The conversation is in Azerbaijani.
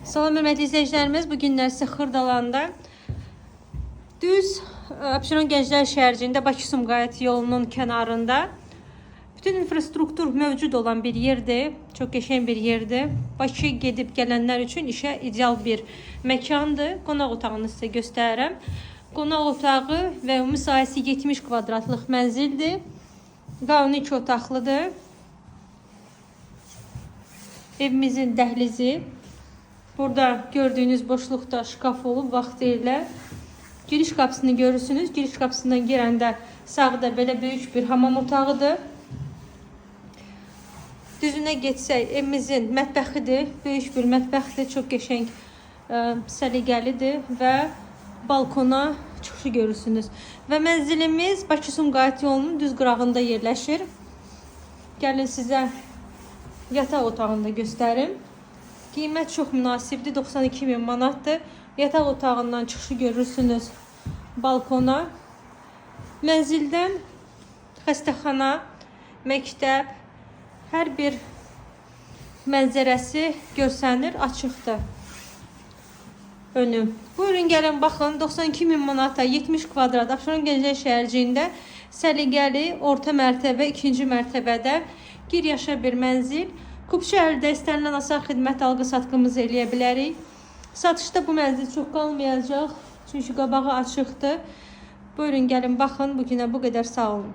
Salam hörmətli izləyicilərimiz, bu günlər sizə Xırdalanda düz Abşeron Gənclər şəhərciyində Bakı-Sumqayıt yolunun kənarında bütün infrastruktur mövcud olan bir yerdir. Çox qəşəng bir yerdir. Bakı gedib gələnlər üçün işə ideal bir məkandır. Qonaq otağını sizə göstərirəm. Qonaq otağı və ümumi sahəsi 70 kvadratlıq mənzildir. Qanuni 2 otaqlıdır. Evimizin dəhlizi. Burada gördüyünüz boşluqda şkaf olub vaxtilə. Giriş qapısını görürsünüz. Giriş qapısından girəndə sağda belə böyük bir hamam otağıdır. Düzünə getsək evimizin mətbəxidir. Böyük bir mətbəxdir. Çox qəşəng, səliqəlidir və balkona çıxışı görürsünüz. Və mənzilimiz Bakı-Sumqayıt yolunun düz qırağında yerləşir. Gəlin sizə yataq otağını da göstərim. Qiymət çox münasibdir. 92 min manatdır. Yataq otağından çıxışı görürsünüz balkona. Mənzildən xəstəxana, məktəb, hər bir mənzərəsi görsənir, açıqdır önü. Buyurun gəlin baxın, 92 min manata 70 kvadrat Abşeron Gənclər şəhərciyində səliqəli orta mərtəbə, ikinci mərtəbədə gir yaşa bir mənzil. Kupçu əldə istənilən asan xidmət alqı-satqımızı eləyə bilərik. Satışda bu mənzil çox qalmayacaq. Çünki qabağı açıqdır. Buyurun gəlin baxın. Bugünə bu qədər, sağ olun.